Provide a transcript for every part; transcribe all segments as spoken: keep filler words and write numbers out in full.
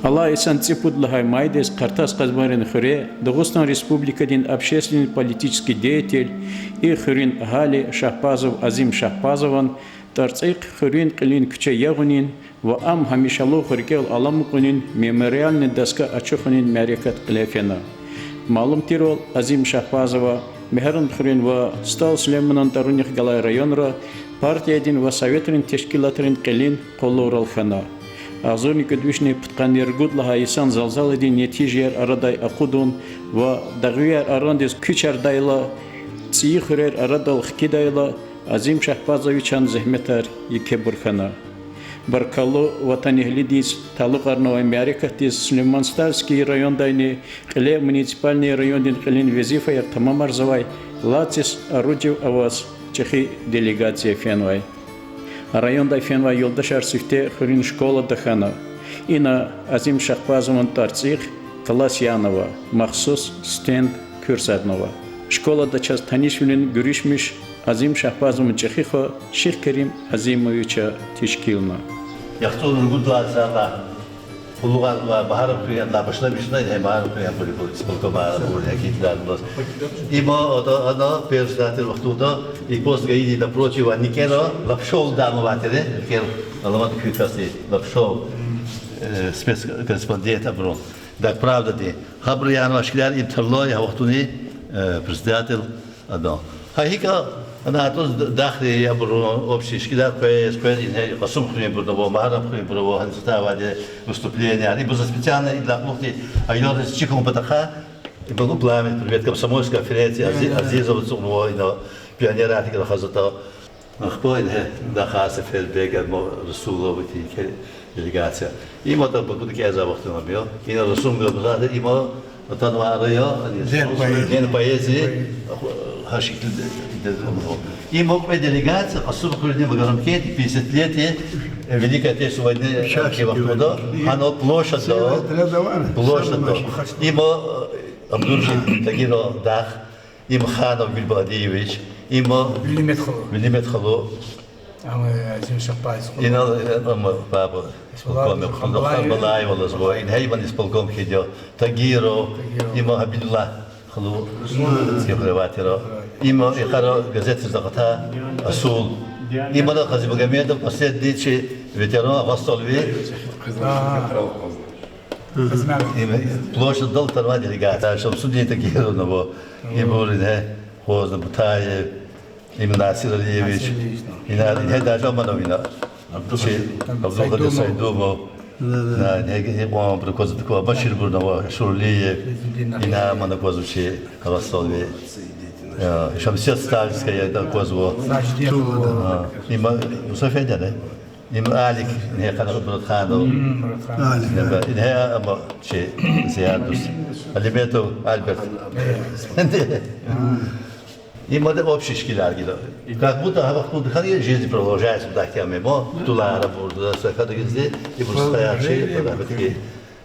Алай йисан цӀипуд лагьай майдиз Къартаз-Къазмайрин хуьре Дагъустан Республикадин общественный-политический деятель, и хуьруьн агьали Шагьпазов Азим Шагьпазован тӀварцӀихъ хуьруьн кьилин куьче ягъунин ва ам гьамишалугъ рикӀел аламукьунин мемориальный доска ачухунин мярекат кьиле фена. Малум тирвал, Азим Шагьпазова Мегьарамдхуьруьн ва СтӀал Сулейманан тӀварунихъ галай районра партиядин ва советрин тешкилатрин кьилин къуллугърал хьана. Агъзурни кӀуьд вишни пудкъанни ругуд лагьай йисан залзаладин нетижаяр арадай акъудун ва дагъвияр арандиз куьчардайла, цӀийи хуьрер арадал хкидайла, Азим Шагьпазовичан зегьметар екебур хьана. Баркаллу ватанэгьлидиз талукьарнавай мярекатдиз Сулейман-Стальский райондайни кьиле муниципальный райондин кьилин везифаяр тамамарзавай лацис орудие аваз чӀехи делегация фенвай. Райондай фенвай юлдашар сифте хуьруьн школада хьана. Ина Азим Шагьпазован тӀварцӀихъ класс янава, махсус стенд куьрсарнава. Школада чаз танишвилин гуьруьшмиш Азим Шагьпазован чӀехи хва Шихкерим Азимовича тешкилна. ЯхцӀурни ругуд лагьай йисалай къуллугъарнавай Магьарамдхуьруьн, башламишна, гьа Магьарамдхуьруьн, исполкомар, гьа кьилелай. Има ада, ана председатель вахтунда, и пост гайиди напротив, а никӀера, Лапшов дам авай тир, никӀер, аламат куь касди, Лапшов, э, спецкорреспондент абурун. Так правда ди. Гьабуру яна шикилар им тарлу я гьа вахтунин, э, председатель ада. Гьа гьикӀ ана атӀуз дахри я абурун общий шикилар къвез, къвез, ингье Кьасумхуьруьнбурни ава, Магьарамдхуьруьнбурни ава, гьаниз хтай авайди выступление. Ибур за специально идалай кьулухъди аялриз чир хьун патахъай, ибур пламенный привет комсомольской конференции, Ази-, Азизов ацукьнава ина, пионерар гьикӀ рахазватӀа. Ахпа ингье даха Сефербег, ама Расулов, икӀ делегация. Им ада Бакуда кӀелзавай вахтунда я. Ина Расул Габзатов, има атанвай ара я, День поэзии. День поэзии. Гьа шикилда. Има кьве делегация, Кьасумхуьруьнни Магьарамкентни, пятидесятилетие Великой Отечественной войны, вахтунда, гьана площадьда, площадьда. Има, э, Абдуршид Тагирован дах, им Ханов Гуьлбагьдиевич, има Вилимет халу. Вилимет халу. Ам, э, Азим Шагьпазов. Ина, э, ам, баба, исполкомник, Хамбалаев. Хамбалаев лазва, ин гьайван исполком хьиз я, Тагиров, Тагиров. Има Гьабидуллагь халу, Гьабидуллагь. Севграватира. Има икъара газетдиз акъатай Асул. Има Къазимагомедов, последний чи ветеран, Агъа СтӀалви. Ага. Им площадьдал атанвай делегация. Шамсудин Тагировни ава. Ибур ингье акъвазна, Бутаев, им Насир Алиевич. Насир Алиевич. Ина, ингье даже аманав ина. Чи Абдулкьадир Сайдумов. Да, да. На, ингье, ингье акъвазна, аквазва, Баширбурни ава, Шурлиев. Ина аман аквазва чи Агъа СтӀалви. Я, Шамсият Стальская аквазва. Сажидин. А, има Мусафедян, э? Им Алик, ингье къанагъ Муратханов. Мм, Муратханов. Алик. Ингье, ингье ама чи Зиядус. Алиметов Альберт. Им ада общий шикилар гила. Как будто гьа вахтунда хьана жизнь продолжается, да, кяме мо, тулара бурда, са кадагизди, и просто стоят чи, продолжение, да, такие.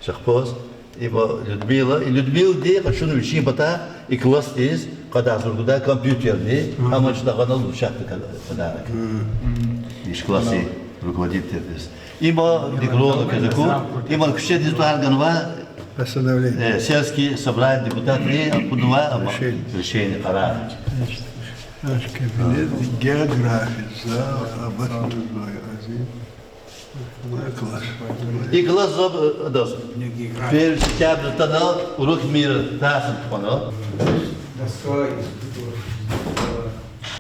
Шахпоз, има Людмила, и Людмилади къачуна вичин патай и классдиз, къад агъзур гуда компьютерни, ага, амач дагъана лучатка подарок. Мм. Иш класси руководительдиз. Има Дикролу Кезаку, има куьчедиз тӀвар ганва, постановление, э, сельский собрание депутатри акъуднава, ама решение, решение, къарар. Наш кабинет, география, зал, абатурная, азим. И класс зоб, э, адаз. Первый сентябрь тана урок мира, тарсни тухвана.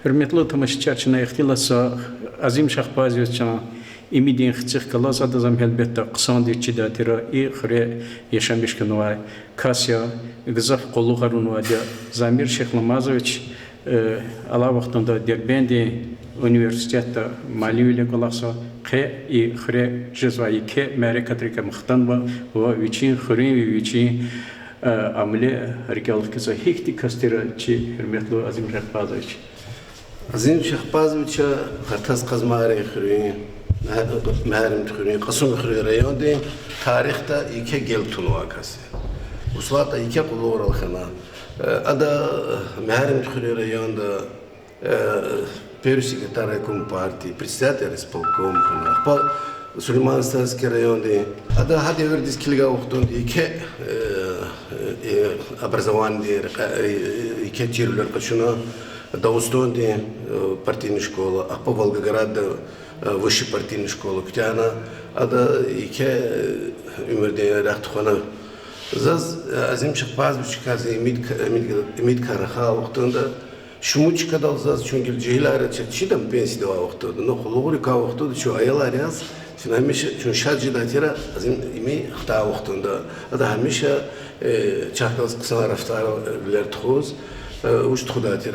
Гьуьрметлу тамашачияр, чна ихтилатзава Азим Шагьпазовичан имидин хцихъ галаз, адаз ам гьелбетда хъсандиз чидай тир, и хуьре яшамиш хьанвай кас я, гзаф къуллугъарунвайди я. Замир Шихламазович, э, алай вахтунда Дербентдин университетда муаллимвиле кӀвалахзава, къе и хуьре жезвай еке мярекатрикай хтанва ва вичин хуьруьнви вичин, э, амуле рикӀел хкизва. Гьихьтин кас тир чи гьуьрметлу Азим Шагьпазович? Азим Шагьпазович Къартаз-Къазмайрин хуьруьн, Мегьарамдхуьруьн, Кьасумхуьруьн райондин тарихда еке гел тунвай кас я. УслатӀа еке къуллугърал хьана. Э, ада Мегьарамдхуьруьн районда, э, Первый секретарь райкома партии, председатель райисполкома хьана, ахпа Сулейман-Стальский райондин. Ада гьа девирдиз килигай вахтунда еке, э, э, образованидин рекье-, э, еке чирвилер къачуна, Дагъустандин, э, партийный школа, ахпа Волгоградда, э, высший партийный школа куьтягьна. Ада еке, э, уьмуьрдин рехъ тухвана. Заз, э, Азим Шагьпазович кваз имид к-, имид, имидкай рахай вахтунда, шумуд чкадал заз чун гила жегьилар я, чи чида пенсияда авай вахтунда, ну, къуллугърикай вахтунда чун аялар яз, чун гьамиша чун шад жедай тир, Азим ими хтай вахтунда. Ада гьамиша, э, чахъ галаз хъсан рафтарвилер тухуз, э, вуч тухудай тир.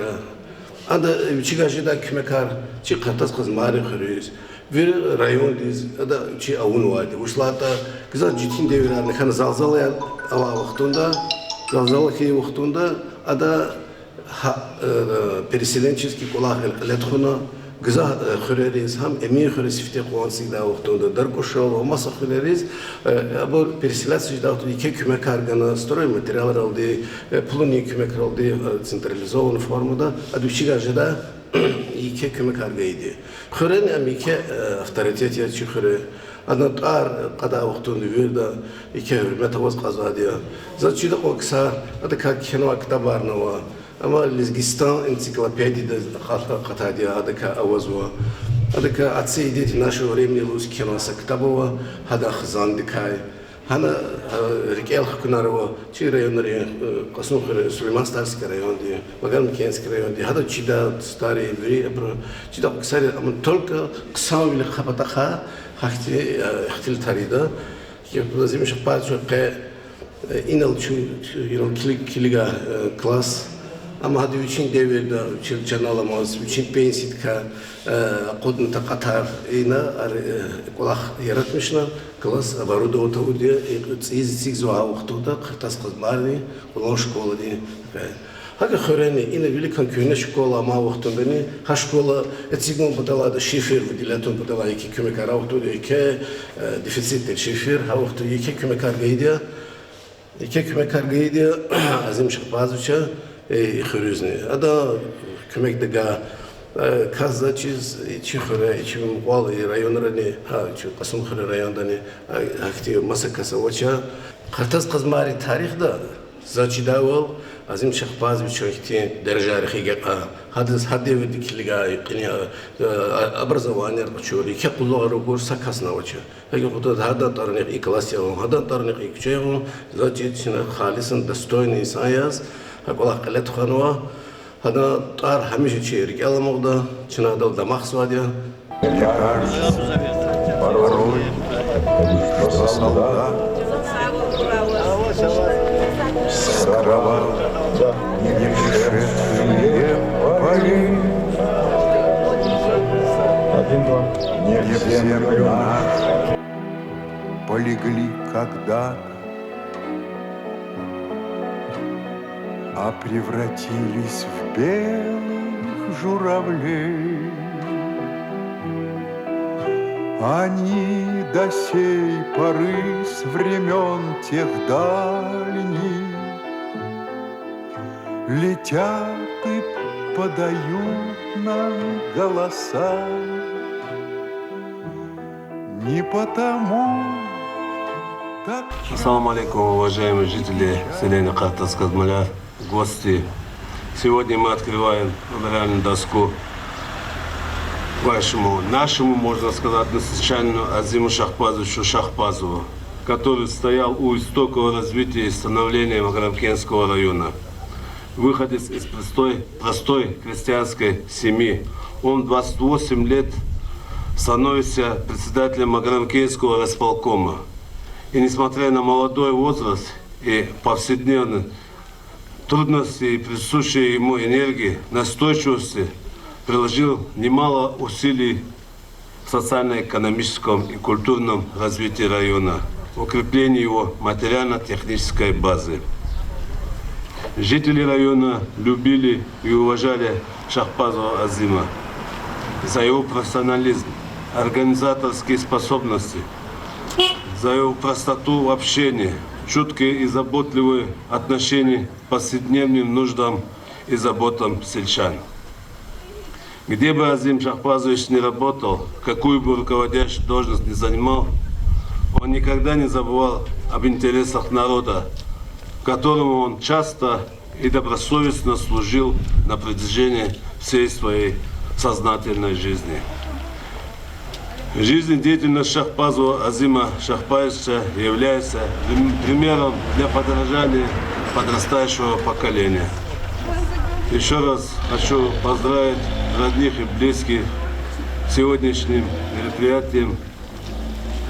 Ада вичивай жедай куьмекар чи Къартас-Къазмайрин хуьруьз, вири райондиз ада вичи авунвайди. Вучиз лагьайтӀа гзаф четин девирарни хьана, залзала авай вахтунда, залзала хьайи вахтунда ада гьа, э, переселенческий кӀвалах гъиле тухвана, гзаф, э, хуьрериз, гьам Эминхуьре сифте къван эцигдай вахтунда, Даркъушал ва маса хуьрериз, э, абур переселяться жедай вахтунда еке куьмекар гана, стройматериалралди, э, пулунин куьмекралди, э, централизованный формада, ада вичивай жедай еке куьмекар гайиди. Хуьрени ам еке, э, авторитет я чи хуьре. Адан тӀвар кьадай вахтунда вирида еке гьуьрмет аваз кьазвайди я. Заз чида кьван ксар, адакай кхьенвай ктабарни ава. Амма Лезгистан энциклопедияда акъат-, акъатайди я, адакай авазва. Адакай «Отцы и дети нашего времени» лугьуз кхьенвай са ктаб ава, гьадан хизандикай. Гьана, э, рикӀел хкунар ава чи районрин, э, Кьасумхуьре, Сулейман-Стальский районди, Магарамкентский районди, гьада чида старый, вири абуру чида ксари, амма только хъсанвилихъ патахъай гьахьтин, э, ихтилатар ийида. Азим Шагьпазович къе, э, инал чун, инал кили-, килигай, э, класс. Амма гьада вичин девирда, вичин чан аламаз, вичин пенсиядикай, э, акъудна такьатар ина, ар, э, кӀвалах яратмишна, класс оборудовать авурди я, и цӀийиз эцигзавай вахтунда Къартас-Къазмайрдин кьулан школадин. ГьакӀ хуьрени, ина виликан куьгьне школа амай вахтундани, гьа школа эцигун паталай, ада шифер выделять авун паталай еке куьмекар авай вахтунда, еке, э, дефицит тир шифер, гьа вахтунда еке куьмекар гайиди я, еке куьмекар гайиди я Азим Шагьпазовича, э, и хуьруьзни. Ада куьмек тагай, э, кас заз чиз, и чи хуьре, и чи мукьвал, и районрани, гьа, чи Кьасумхуьруьн райондани, э, гьахьтин маса кас авач. Къартас-Къазмайрин тарихда заз чидайвал, Азим Шагьпазовичан хьтин дережайрихъ гекъа, гьадаз гьа девирда килигай, кьилин, э, образованияр къачур, еке къуллугъар гур са касни авач. Гьакӏ ятӏа гьадан тӏварунихъ и класс ягъун, гьадан тӏварунихъ и куьче ягъун, заз чида чна халисан достойный инсан яз гьа кӏвалах кьиле тухванва. Гьадан тӏвар гьамиша чи рикӏел амукьда, чна гьадал дамахзавайди я. Мне кажется порой, что солдат с кровавой, не пришедшие в бои, не в землю нашу полегли когда-то, а превратились в белых журавлей. Они до сей поры с времён тех дальних летят и подают нам голоса. Не потому так Ассаламу алейкум, уважаемые жители селения Къартас-Къазмайрар, гости. Сегодня мы открываем мемориальную доску вашему, нашему, можно сказать, односельчанину Азиму Шахпазовичу Шахпазову, который стоял у истоков развития и становления Магарамкентского района. Выходец из простой, простой крестьянской семьи, он в двадцать восемь лет становится председателем Магарамкентского райисполкома. И несмотря на молодой возраст и повседневные трудности, и присущей ему энергии, настойчивости, приложил немало усилий в социально-экономическом и культурном развитии района, укреплении его материально-технической базы. Жители района любили и уважали Шахпазова Азима за его профессионализм, организаторские способности, за его простоту в общении, чуткие и заботливые отношения к повседневным нуждам и заботам сельчан. Где бы Азим Шахпазович ни работал, какую бы руководящую должность ни занимал, он никогда не забывал об интересах народа, которому он часто и добросовестно служил на протяжении всей своей сознательной жизни. Жизнедеятельность Шахпазова Азима Шахпазовича является прим-, примером для подражания подрастающего поколения. Ещё раз хочу поздравить родных и близких с сегодняшним мероприятием.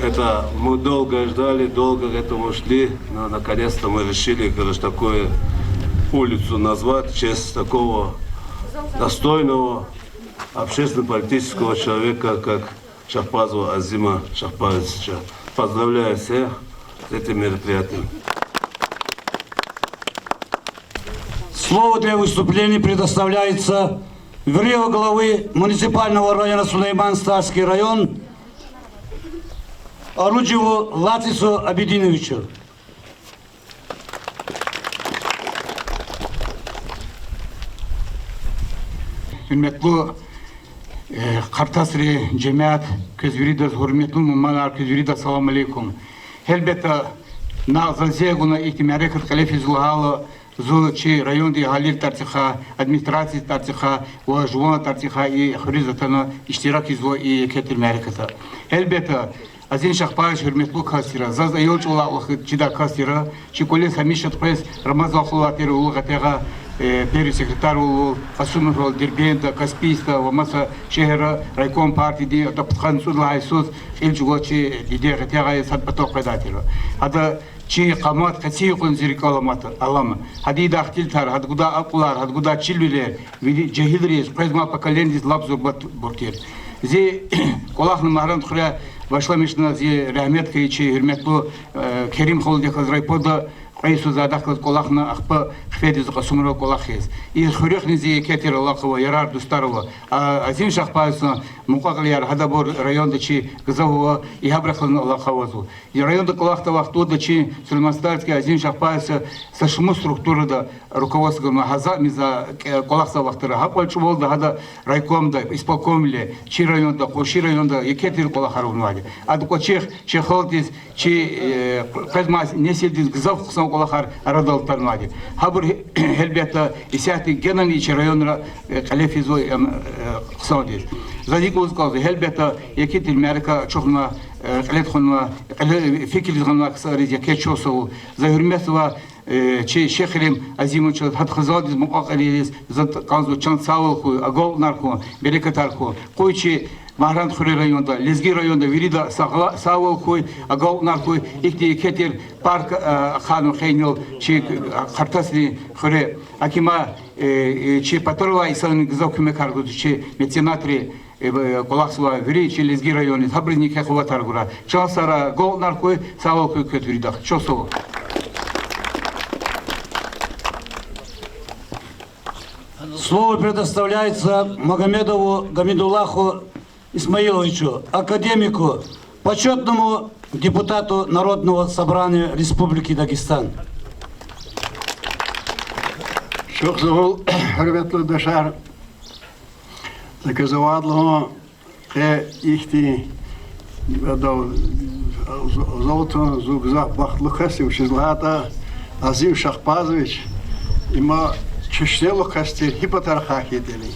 Это мы долго ждали, долго к этому шли, но наконец-то мы решили, короче, такую улицу назвать в честь такого достойного общественно-политического человека, как Шахпазова Азима Шахпазовича. Поздравляю всех с этим мероприятием. Слово для выступления предоставляется врио главы муниципального района Сулейман-Стальский район Оруджеву Лацису Абидиновичу. Гьуьрметлу, э, Къартасри жемят, квез виридаз, гьуьрметлу мугьманар, квез виридаз салам алейкум. Гьелбетда, на заз зи гуна ихьтин мярекат кьиле физ лагьайла, зун чи райондин агьалийрин тӀварцӀихъай, администрациядин тӀварцӀихъай ва жуван тӀварцӀихъай и хуьруьз атана иштиракзава и еке тир мярекатда. Гьелбетда, Азим Шахпазович гьуьрметлу кас тир, заз аял чӀавалай кьулухъ чидай кас тир, чи кӀвализ гьамиша къвез Рамазан халу тир улу гъетягъа, э, первый секретарвал, Кьасумовал, Дербентда, Каспийскда ва маса шегьерра райком партиядин, ада пудкъанни цӀуд лагьай йисуз кьил чӀугваз чи диде гъетягъай сад патав къведай тир. Ада чи къамат къецин юкъуз зи рикӀел алама, гьада ийидай ихтилатар, гьада гудай акьулар, гьада гудай чирвилер вири жегьилриз, къвезмай поколениедиз лап зурбабур тир. Зи кӀвалахна Магьарамдхуьре башламишна, зи рагьмет хьайи чи гьуьрметлу, э, Керим халудихъ галаз райпода кьве йисуз зайдахъ галаз кӀвалахна, ахпа хъфедиз Кьасумра кӀвалахиз. И хуьруьхъни зи еке тир алакъа ава, ярар-дустар ава. А, Азим Шахпазован мукьва-кьилияр гьадабур районда чи гзаф ава, и гьабурухъни алакъа авазва. И районда кӀвалахдай вахтунда чи Сулейман-Стальский Азим Шахпазович са шумуд структурада руководство ганва, гьа затӀни за кӀвалахзавай вахтара. Гьа кьван чӀавалда гьада райкомда, исполкомвиле, чи районда, къунши районда еке тир кӀвалахар авунвайди. Адан кӀвачихъ чи халкьдиз, чи, э, къвезмай несилдиз гзаф хъсан кӀвалахар арадал атанвайди. Гьабур гьелбетда исятда генани чи районра, э, кьиле физва, э, хъсандиз. Заз икӀ лугьуз кӀанзава, гьелбетда, еке тир мярекат ачухнава, э, кьиле тухунва, кьиле фикирзавай ксариз еке чухсагъул. За гьуьрметзава, э, чи Шихирим Азимовичаз, гьадан хизандиз, мукьва-кьилийриз, за кӀанзава чан сагъвал хьуй, агалкьунар хьуй, берекатар хьуй. Къуй чи Магьарамдхуьруьн районда, Лезги районда вирида сагъва-, сагъвал хьуй, агалкьунар хьуй. Ихьтин еке тир парк, э, ахъайнава къенел чи, э, Къартасрин хуьре. ГьакӀ им, э, э, чи патаралай инсанри гзаф куьмекар гузва чи меценатри, э, кӀвалахзавай вири чи Лезги райондиз, гьабурузни еке къуватар гурай. Чан сагърай, агалкьунар хьуй, сагъвал хьуй квез виридахъ. Чухсагъул. Слово предоставляется Магомедову Гамидуллаху Исмаиловичу, академику, почётному депутату Народного собрания Республики Дагестан. Чухсагъул, гьуьрметлу юлдашар. За квез авайди лугьун, къе ихьтин, ада, з-, залтун зун гзаф бахтлу кас я, вучиз лагьайтӀа Азим Шахпазович, им чешнелу кас тир гьи патарихъай хьайитӀани.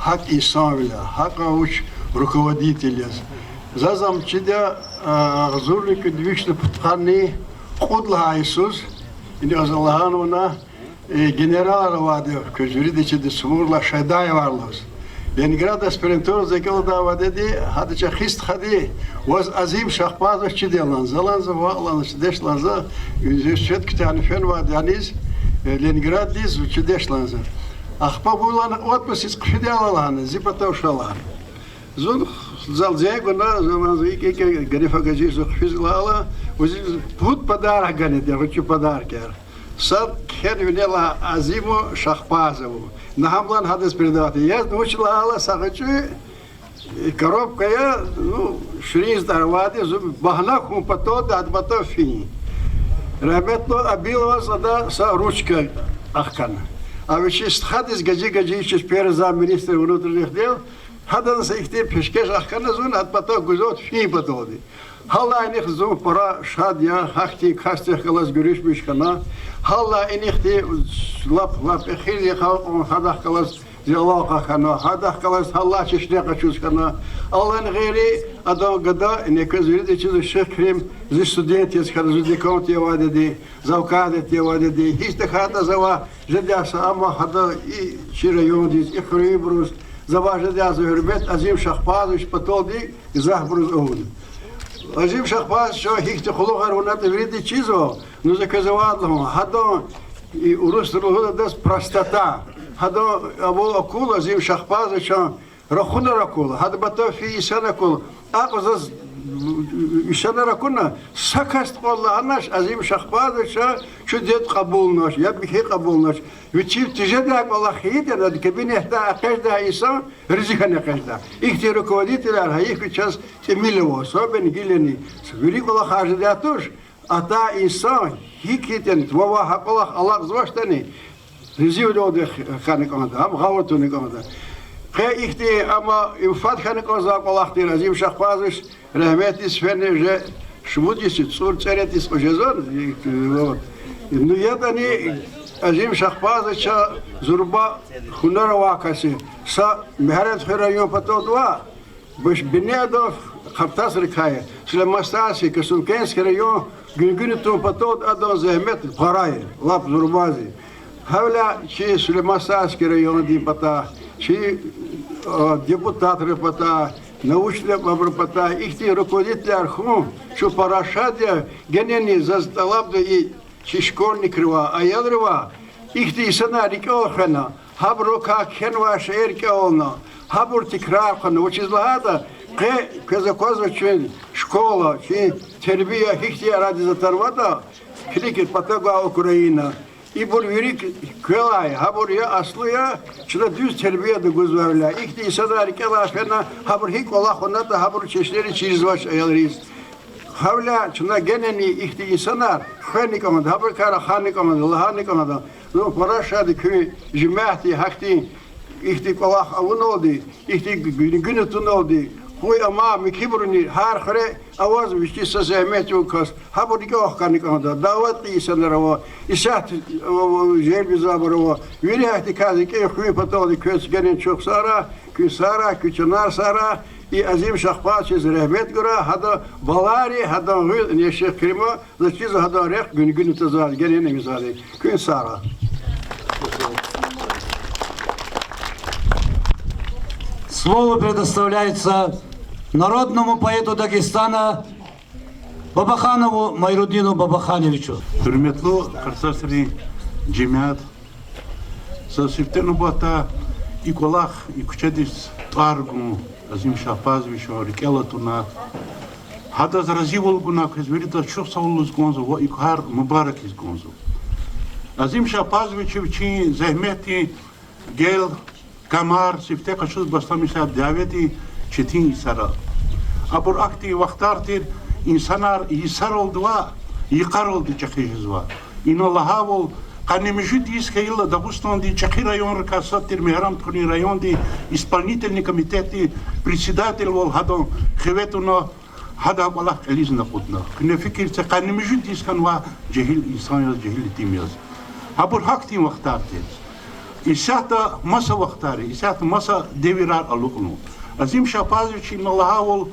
ГьакӀ инсанвиляй, гьакӀ вуч руководитель яз. Заз ам чида, а, агъзурни кӀуьд вишни пудкъанни кьуд лагьай йисуз, ина за лагьанва, э, генералар авайди, квез вирида чида, Сувурлай Шайдаевар лугьуз. Ленинград аспирантурадиз за кӀелдай вадеди, гьада чӀехи стхади, ваз Азим Шахпазович чида лагьана, за лагьана, за ваъ лагьана, чидеч лагьана, за университет куьтягьна фенвайди аниз, э, Ленинграддиз, чидеч лагьана за. Ахпа вун лагьана отпускиз хъфида лагьана, зи патав ша лагьана. Зун зал зегуна, зун икӀ-икӀ, Гариф Агажиевич, зун хъфиз лагьайла, ваз пуд подарок ганеди, гъвечӀи подаркар. Сад кхьенвине лагьай Азиму Шахпазову. На гьам лагьана гьадаз передавать. Яз вуч лагьайла, са гъвечӀи коробка я, ну, ширин затӀар авайди, зун багьна хьун паталди, адан патав фин. Рагьметлу Абиловаз ада са ручка ахкана. А вичи стхадиз Гаджи Гаджиевичаз, первый замминистра внутренних дел, гьадан са ихьтин пешкеш ахкана зун, гьа патав гузвай фин паталди. Гьаллай инихъ зун пара шад я, гьахьтин касдихъ галаз гуьруьшмиш хьана. Гьаллай инихъди лап, лап эхирдин халкьун гьадахъ галаз зи алакъа хьана, гьадахъ галаз гьаллай чешне къачуз хьана. Алан гъейри, адан гада, ина квез вирида чизва, Шихкрим, зи студент яз хьана, зи декан авайди, завкаф авайди, гьич тахьайтӀа завай жедай са, амма гьада и чи райондиз, и хуьруьнбуруз завай жедай са гьуьрмет Азим Шагьпазович паталди гзафбуруз авуна. Азим Шагьпазовича гьихьтин къуллугъар авунатӀа вирида чизва, ну за квез авайди лагьана, гьадан, и урусдал лугьудайдаз, простота. Гьадан авай акул, Азим Шагьпазовичан рахунар акул, гьадан патав фейи инсан акул, акьван заз инсанар акуна, са касди кьван лагьанач, Азим Шагьпазовича чун дед кьабулнач, я михьи кьабулнач. Вичив тежедай кӀвалах хьайитӀани, ада кабинетдай экъечӀдай инсан рази хьана экъечӀда. Ихьтин руководителар гьа ихьтин чаз тӀимил ава, особенно гилани. Вири кӀвалахар жедай туш, атай инсан гьикӀ хьайитӀани, вавай гьа кӀвалах алакьзавачтӀани, разивилелди хьана кӀанда, ам гъавурда туна кӀанда. Къе ихьтин, амма им фад хьана кӀанзавай кӀвалах тир Азим Шагьпазович, рагьметдиз фена, уже шумуд йис, цӀур цӀерид йис кьуд жезва, вот. Ну, ятӀани Азим Шагьпазовича зурба гьунар авай кас я, са Мегьарамдхуьруьн район паталди ваъ, баш бине адан Хартасрикай, Сулейман-Стальский, Касумкентский район гуьнгуьна тун паталди адан зегьмет пара я, лап зурба я. Гьавиляй чи Сулейман-Стальский райондин патай, чи, а, депутатрин патай, научный, абурун патай ихьтин руководителар хьун чун пара шад я. Генани заз тӀалабда и чи школьникривай, аялривай ихьтин инсанар рикӀел хвена, гьабурукай кхьенвай шейэр кӀелна, гьабур тикрар хъувуна, вучиз лагьайтӀа къе квез аквазва чи школа, чи тербия гьихьтин арадиз атанватӀа, килиг, патав гвай Украина. Ибур вири квелай, гьабур я аслу я, чна дуьз тербияда гузвайвиляй. Ихьтин инсанар рикӀелай фена, гьабур гьикӀ кӀвалах авунатӀа, гьабурун чешнери чиризвач аялриз. Гьавиляй чна генани ихьтин инсанар хвена кӀанда, гьабурукай рахана кӀанда, лагьана кӀанда. Зун пара шад я куь жемятди гьахьтин ихьтин кӀвалах авуналди, ихьтин гуьнгуьна туналди. Къуй ама муькуьбуруни, гьар хуьре аваз вичи са зегьметзавай кас, гьабур рикӀел хкана кӀанда. Даватлу инсанар ава, исятда, а, желбизвайбур ава. Вири гьахьтин кас рикӀел хуьн паталди квез генани чухсагърай, куьн сагърай, куь чанар сагърай. И Азим Шагьпазовичаз рагьмет гурай, гьадан балайри, гьадан гъуьл, ина Шихкрима, заз чизва, гьадан рехъ гуьнгуьна тазвайди, генани мизвайди. Куьн сагърай. Слово предоставляется народному поэту Дагестана Бабаханову Майрудину Бабахановичу. Гьуьрметлу Хартасрин жемят, са сифте нубатда и кӀвалах, и куьчедиз тӀвар гун, Азим Шагьпазовичан рикӀел атуна, гьадаз разивал гуна квез виридаз чухсагъул лугьуз кӀанзава ва и кар мубарак ийиз кӀанзава. Азим Шагьпазович вичин зегьметдин гел, камар сифте къачуз башламишай дяведин четин йисара. Абур ахьтин вахтар тир, инсанар йисаралди ваъ, йикъаралди чӀехи жезва. Ина лагьайвал, къанни муьжуьд йис хьайила Дагъустандин чӀехи районрикай сад тир Мегьарамдхуьруьн райондин исполнительный комитетдин председателвал гьадан хиве туна, гьада кӀвалах кьилизни акъудна. Куьне фикир це, къанни муьжуьд йис хьанвай жегьил инсан яз, жегьил итим яз. Гьабур гьахьтин вахтар тир. Исятда маса вахтар я, исятда маса девирар алукьнава. Азим Шагьпазович, ина лагьайвал,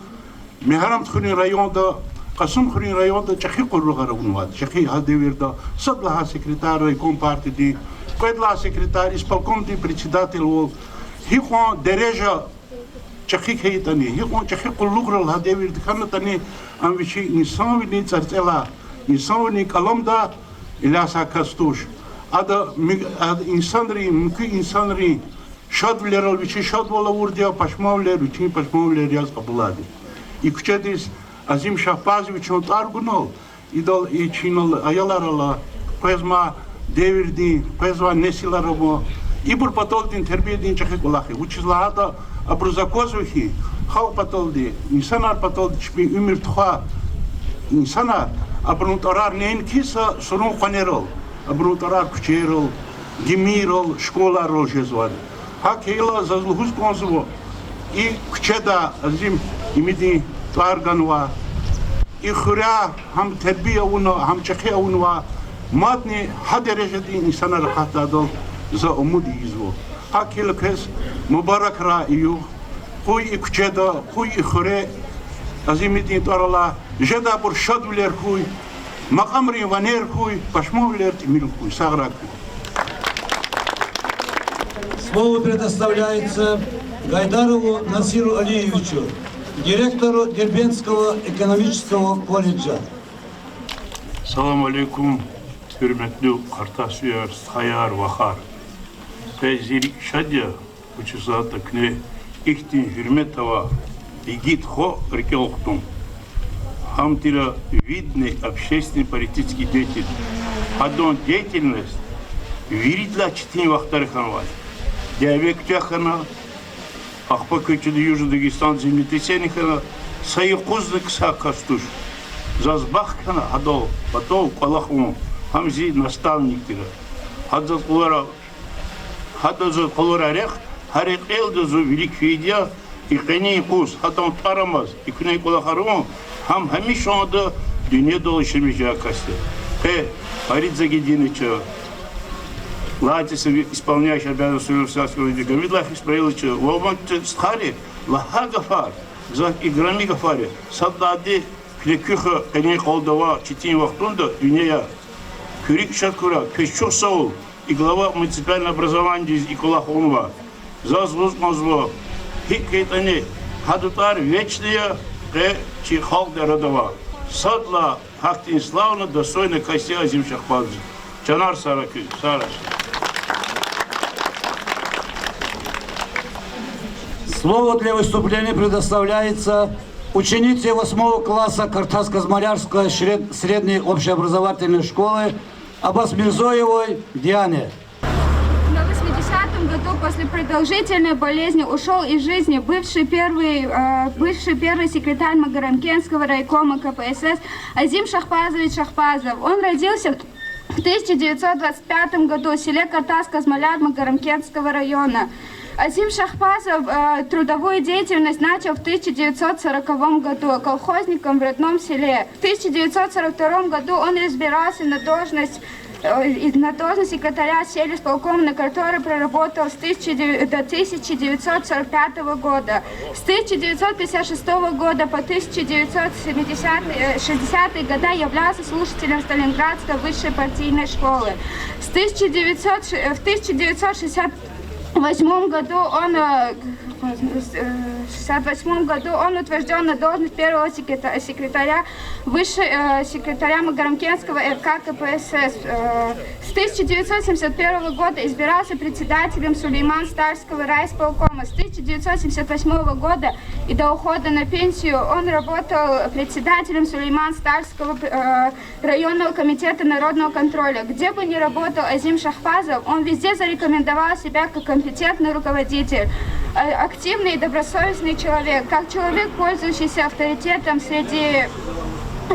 Мегьарамдхуьруьн районда, Кьасумхуьруьн районда чӀехи къуллугъар авунвайди, чӀехи гьа девирда сад лагьай секретарь райком партиядин, кьвед лагьай секретарь исполкомдин председателвал, гьикьван дережа чӀехи хьайитӀани, гьикьван чӀехи къуллугърал гьа девирда хьанатӀани, ам вичин инсанвилин цӀарцӀелай, инсанвилин кӀаламдай илясай кас туш. Ада ми-, ада инсанрин, муькуь инсанрин шадвилерал вичин шадвал авурди я, пашманвилер вичин пашманвилер яз кьабулайди. И куьчедиз Азим Шагьпазовичан тӀвар гунал, идал и чинал аялар ала, къвезмай девирдин, къвезвай несилар ава, ибур паталдин тербиядин чӀехи кӀвалах я. Вучиз лагьайтӀа абуруз аквазва хьи, халкь паталди, инсанар паталди чпин уьмуьр тухвай инсанар, абурун тӀварар неинки са сурун къванерал, абурун тӀварар куьчейрал, гимийрал, школайрал жезвайди. ГьакӀ хьайила заз лугьуз кӀанзава, и куьчеда Азим имидин тӀвар ганва, и хуьряй гьам тербия авуна, гьам чӀехи авунва, мадни гьа дережадин инсанар акъатдайдал за умуд ийизва. ГьакӀ хьайила квез мубаракрай и югъ, къуй и куьчеда, къуй и хуьре Азимидин тӀвар алай, жедайбур шадвилер хьуй, макьамрин ванер хьуй, пашманвилер тӀимил хьуй. Сагърай куьн. Слово предоставляется Гайдарову Насиру Алиевичу, директору Дербентского экономического колледжа. Салам алейкум, гьуьрметлу къартасвияр, стхаяр, вахар. Къе зи рикӀ шад я, вучиз лагьайтӀа куьне ихьтин гьуьрмет авай игит хва рикӀел хтун. Гьам тир видный общественный политический деятель. Гьадан деятельность виридалай четин вахтара хьанвай. Дяве куьтягь хьана, ахпа квез чида Южный Дагестан землетрясение хьана, са юкъузни ксай кас туш. Заз бахт хьана гьадал патав кӀвалах авун, гьам зи наставник тир. Гьада заз къалурай, гьада заз къалурай рехъ, гьа рекьелди зун вилик фейиди я, и къенин юкъуз гьадан тӀвар амаз, и куьне кӀвалахар авун, гьам гьамишанда дуьньядал яшамиш жедай кас я. Къе Фарид Загидиновича, лагьайтӀа са исполняющий обязанности Сулейман Стальского Гамидуллагь Исмаиловича ва вун чи стхайри, лагьай гафар, гзаф играми гафар я, сад лагьайди, куьне куь ха къенин къалда авай четин вахтунда дуьнья я. Куь рикӀ шад хьурай, квез чухсагъул, и глава муниципального образованиедиз и кӀвалах авунвай. Заз лугьуз кӀанзава, гьикӀ хьайитӀани, гьадан тӀвар вечный я, къе чи халкьдин арада авай. Сад лагьай гьахьтин славный, достойный кас я Азим Шахбазович. Чанар сагърай куьн, сагърай. Слово для выступления предоставляется ученице восьмого класса Картаско-Азмалярской сред-, средней общеобразовательной школы Абасмирзоевой Диане. На восьмидесятом году после продолжительной болезни ушёл из жизни бывший первый, э, бывший первый секретарь Магарамкентского райкома К П С С Азим Шахбазович Шахбазов. Он родился в тысяча девятьсот двадцать пятом году в селе Картаско-Азмаляр Магарамкентского района. Азим Шахбазов, э, трудовую деятельность начал в тысяча девятьсот сороковом году колхозником в родном селе. В тысяча девятьсот сорок втором году он избирался на должность, э, и-, на должность секретаря сельисполкома, на которой проработал с тысяча девятьсот, до тысяча девятьсот сорок пятого года. С тысяча девятьсот пятьдесят шестого года по тысяча девятьсот семидесятый, э, шестидесятые года являлся слушателем Сталинградской высшей партийной школы. С тысяча девятьсот, ш-, э, в тысяча девятьсот шестьдесят восьмом году он, э, э, шестьдесят восьмом году он утверждён на должность первого секрета-, секретаря высшей, э, секретаря Магарамкентского Р К К П С С. Э, с тысяча девятьсот семьдесят первого года избирался председателем Сулейман-Стальского райисполкома. С тысяча девятьсот семьдесят восьмого года и до ухода на пенсию он работал председателем Сулейман-Стальского, э, районного комитета народного контроля. Где бы ни работал Азим Шахбазов, он везде зарекомендовал себя как компетентный руководитель, э, активный и добросовестный человек, как человек, пользующийся авторитетом среди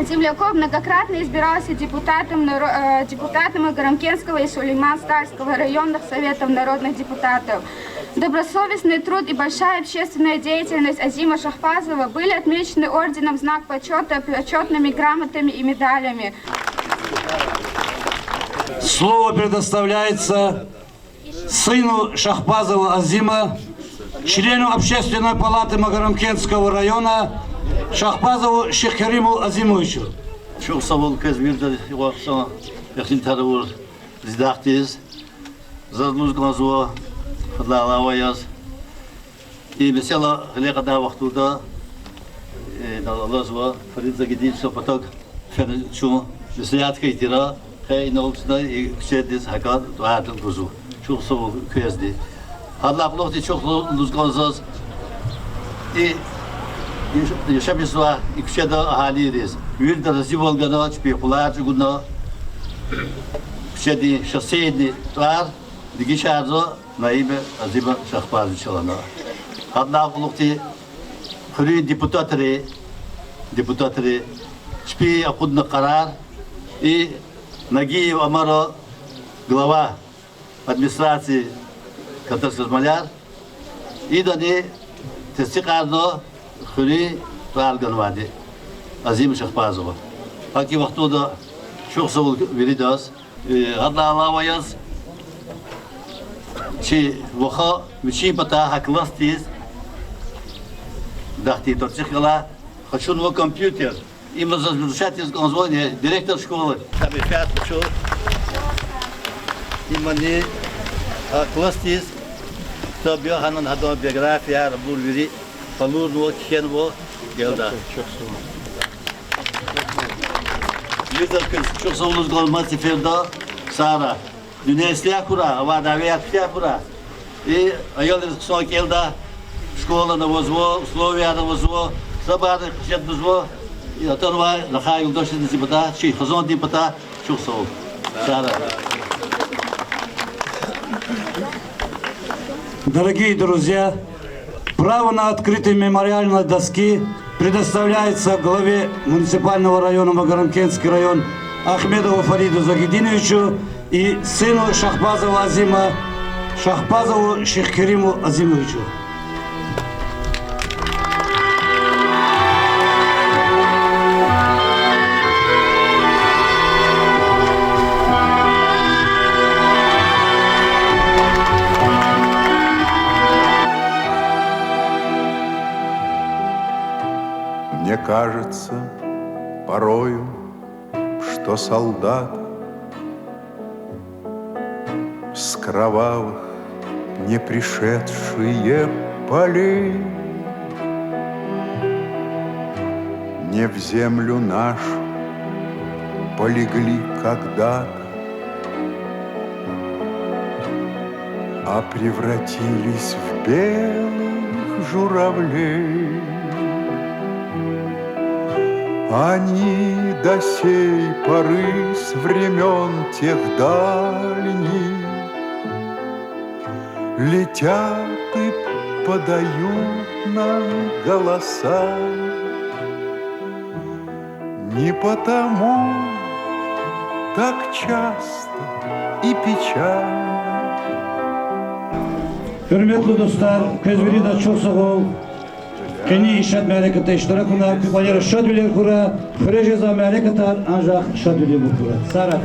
земляков, многократно избирался депутатом, наро-, э, депутатом Магарамкентского и Сулейман-Стальского районных советов народных депутатов. Добросовестный труд и большая общественная деятельность Азима Шахбазова были отмечены орденом «Знак почёта», почётными грамотами и медалями. Слово предоставляется сыну Шахбазова Азима, члену Общественной палаты Магарамкентского района Шахбазову Шихкериму Азимовичу. Чухсагъул квез виридаз, ихьтин тӀвар авур зи дахдиз. Заз лугьуз кӀанзава, гьадалай алава яз, и месэла гъиле кьадай вахтунда, э, алазва Фарид Загидиновичан патав фена чун меслят хьайи тир, къе инал чна и куьчедиз гьакӀ тӀвар гузва. Чухсагъул квезни. Гьадалай кьулухъди чухсагъул лугьуз кӀанзава заз и яш-, яшамиш жезвай и куьчеда агьалийриз. Вирида разивал гана, чпин къулар чӀугуна, куьчедин шоссейдин тӀвар дегишарзава Наиба Азима Шахбазовича лагьана. Гьадалай кьулухъди хуьруьн депутатри, депутатри чпи акъудна къарар, и Нагиев Амара, глава администрация, катаз малар, идани тестикьарна хуьруьн тӀвар ганвайди Азима Шагьбазова. ГьакӀ и вахтунда чухсагъул виридаз. Э, гьадалай алава яз, чи ваха вичин патай гьа классдиз дахди тарцихъ гала, къачунва компьютер. Има заз вручать ийиз кӀанзава директор школы. Са менфят къачу. Имани гьа классдиз ктаб я, гьанани гьадан биографияяр, абур вири къалурнава, кхьенва гелда. Виридаз квез чухсагъул лугьуз кӀанзава мад сеферда, Сара. Дуьнья ислягь хьурай, авай дявеяр куьтягь хьурай. И аялриз хъсан кӀелдай школани авазва, условияни авазва, сабарни къачудзава. И атанвай рахай юлдашризни зи патай, чи хизандин патай чухсагъул. Сара. Дорогие друзья, право на открытие мемориальной доски предоставляется главе муниципального района Магарамкентский район Ахмедову Фариду Загидиновичу и сыну Шахбазова Азима, Шахбазову Шихкериму Азимовичу. Мне кажется порою, что солдаты с кровавых не пришедшие полей не в землю нашу полегли когда-то, а превратились в белых журавлей. Они до сей поры с времён тех дальних летят и подают нам голоса. Не потому так часто и печально. Гьуьрметлу дустар, квез виридаз чухсагъул. Къенин и шад мярекатда иштиракунар, куь кӀвалера шадвилер хьурай, хуьре жезвай мярекатар анжах шадвилербур хьурай. Сара.